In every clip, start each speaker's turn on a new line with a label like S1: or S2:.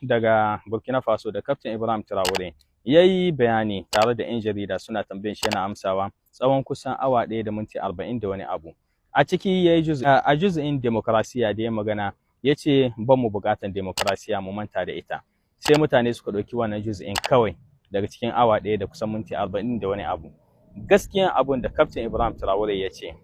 S1: Daga Burkina Faso da Kaftin Ibrahim Traore ya yi bayani tare da 'yan jarida suna tambayin shi, yana amsawa tsawon kusan awa 1 da minti 40 da wani abu. A ciki ya yi a juz'in demokrasiya da ya magana, ya ce ban mu buƙatar demokrasiya, mu manta da ita. Sai mutane suka ɗauki wannan juz'in kawai daga cikin awa 1 da kusan minti 40 da wani abu. Gaskiyan abun da Kaftin Ibrahim Traore ya ce,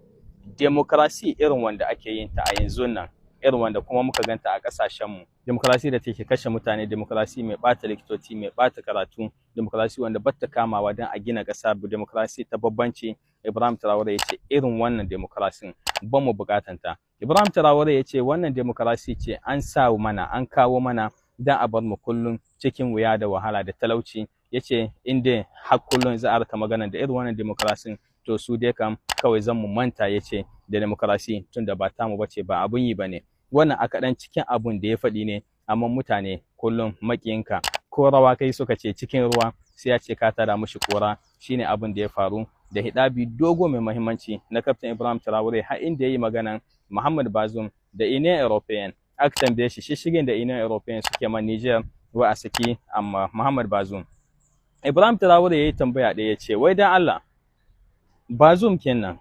S1: demokrasi irin wanda ake yin ta a yanzu nan, irin wanda kuma muka ganta a ƙasashenmu, demokrasi da take kashe mutane, demokrasi mai ɓata likitoci, mai ɓata karatu, demokrasi wanda batta kamawa don a gina ƙasa, demokrasi ta babbanci, Ibrahim Traore ya ce irin wannan demokrasin ba mu buƙatan ta. Ibrahim Traore ya ce wannan demokrasi ce an sa mana, an kawo mana don a bar mu kullum cikin wuya da wahala da talauci. Ya ce inda har kullum za a rika magana da irin wannan demokrasin, to su dai kam kawai zan mu manta, ya ce, da demokrasi, tunda ba tamu bace, ba abun yi bane. Wannan a kaɗan cikin abun da ya faɗi ne. Amma mutane kullum maƙiyinka ko rawa kai, suka ce, cikin ruwa, sai ya ce ka tada mishi kora. Shine abun da ya faru da hidabi dogo mai muhimmanci na Kaftin Ibrahim Traore, har inda ya yi maganan Muhammad Bazoum da Union European. Aka tambaye shi shishigin da Union European suke ma Niger, wa a saki amma Muhammad Bazoum. Ibrahim Traore ya yi tambaya ɗaya, ya ce wai dan Allah, Bazoum kenan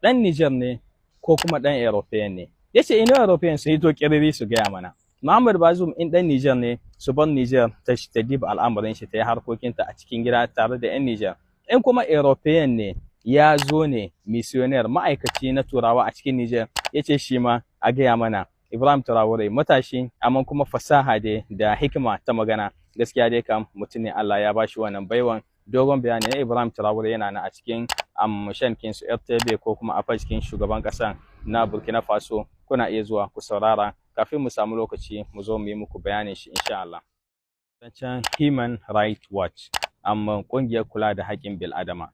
S1: ɗan Niger ne ko kuma ɗan European ne? Ya ce Union European su hito kiriri su gaya mana Muhammad Bazoum in ɗan Niger ne, su bar Niger ta diba al'amarin shi, ta yi harkokinta a cikin gida tare da 'yan Niger. In kuma European ne, ya zo ne missionaire, ma'aikaci na Turawa a cikin Niger, ya ce shi ma a gaya mana. Ibrahim Traore matashi, amma kuma fasaha dai da hikima ta magana, gaskiya dai kam mutum ne Allah ya bashi wannan baiwan. Dogon bayani na Ibrahim Traore yana nan a cikin shankin su RTB ko kuma a cikin shugaban ƙasan na Burkina Faso. Kuna iya zuwa ku saurara kafin mu samu lokaci mu zo mu yi muku bayanin shi, insha Allah. Zancen Human Rights Watch, amma ƙungiyar kula da haƙƙin bil'adama.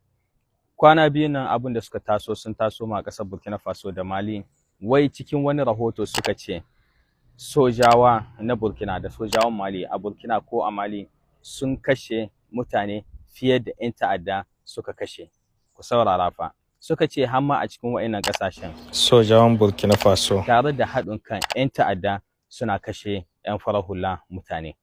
S1: Kwana biyu nan abin da suka taso, sun taso ma ƙasar Burkina Faso da Mali, wai cikin wani rahoto suka ce sojawa na Burkina da sojawan Mali a Burkina ko a Mali sun kashe mutane fiye da 'yan ta'adda suka kashe. Ku saurara fa. Suka ce har ma a cikin wa'innan ƙasashen
S2: sojawan Burkina Faso
S1: tare da haɗin kan 'yan ta'adda suna kashe 'yan farar hula mutane.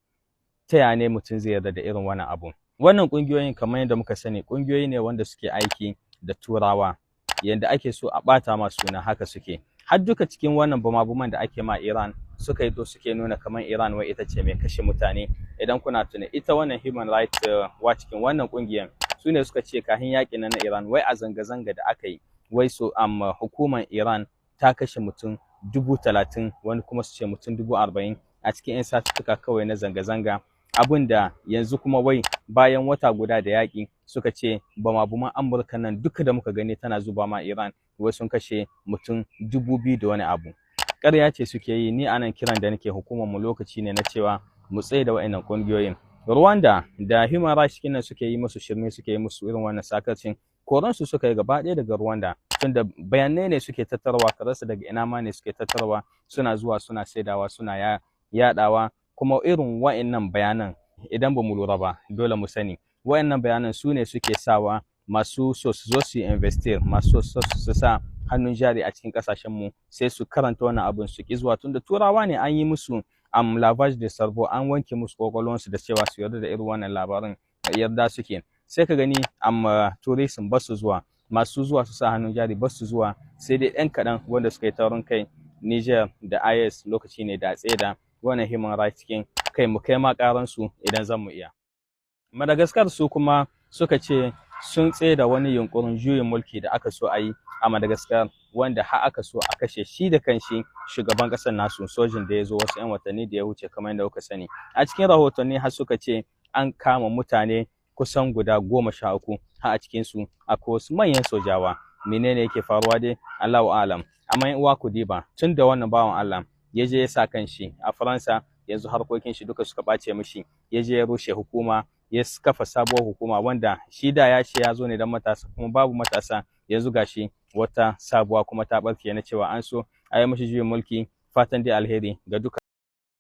S1: Ta ya ne mutum zai yarda da irin wannan abun? Wannan ƙungiyoyin, kamar yadda muka sani, ƙungiyoyi ne wanda suke aiki da Turawa, yanda ake so a ɓata ma suna haka suke. Har duka cikin wannan bama-baman da ake ma Iran, suka yi to suke nuna kamar Iran wai ita ce mai kashe mutane. Idan kuna tuna, ita wannan Human Rights Watch cikin wannan ƙungiyar, su ne suka ce kahin yaƙin na Iran, wai a zanga-zanga da aka yi, wai so amma hukumar Iran ta kashe mutum 30,000, wani kuma su ce mutum 40,000 a cikin 'yan satuttuka kawai na zanga-zanga. Abin da yanzu kuma wai bayan wata guda da yaƙi, suka ce bama-baman Amurka nan duka da muka gani tana zuba ma Iran, wai sun kashe mutum 2,000 da wani abu. Ƙarya ce suke yi. Ni anan kiran da nake hukumar mu, lokaci ne na cewa mu tsaye da wa'annan ƙungiyoyin. Rwanda da Human Rights nan suke yi musu shirme, suke yi musu irin wannan sakarcin, koran su suka yi gaba ɗaya daga Rwanda, tunda bayanai ne suke tattarwa, ka rasa daga ina ma ne suke tattarwa, suna zuwa suna saidawa, suna yaɗawa. Kuma irin wa'annan bayanan, idan ba mu lura ba, dole mu sani wa'annan bayanan su ne suke sawa masu so su zo su yi investir, masu so su sa hannun jari a cikin kasashen mu, sai su karanta wannan abun su ki zuwa, tunda Turawa ne, an yi musu lavage de cerveau, an wanke musu kwakwalwansu da cewa su yarda da irin wannan labarin. Yarda suke, sai ka gani amma tourism ba su zuwa, masu zuwa su sa hannun jari ba su zuwa, sai dai ɗan kaɗan wanda suka yi taurin kai. Niger da AES, lokaci ne da da wannan Human Rights cikin kai mu kai ma ƙaransu idan zan mu iya. Madagascar su kuma suka ce sun da wani yunkurin juyin mulki da aka so a yi a Madagascar, wanda har aka so a kashe shi da kanshi shugaban ƙasar nasu, sojin da ya zo wasu 'yan watanni da ya wuce. Kamar yadda kuka sani, a cikin rahotanni har suka ce an kama mutane kusan guda 13, har a cikinsu akwai wasu manyan sojawa. Menene yake faruwa dai, Allahu alam. Amma in uwa ku diba, tun da wannan bawan Allah ya je ya sa kanshi a Faransa, yanzu harkokin shi duka suka ɓace mishi. Ya je ya rushe hukuma, ya kafa sabuwar hukuma wanda shi da ya ce ya zo ne don matasa, kuma babu matasa. Yanzu gashi wata sabuwa kuma ta ɓarke na cewa an so a yi mishi juyin mulki. Fatan dai alheri ga duka.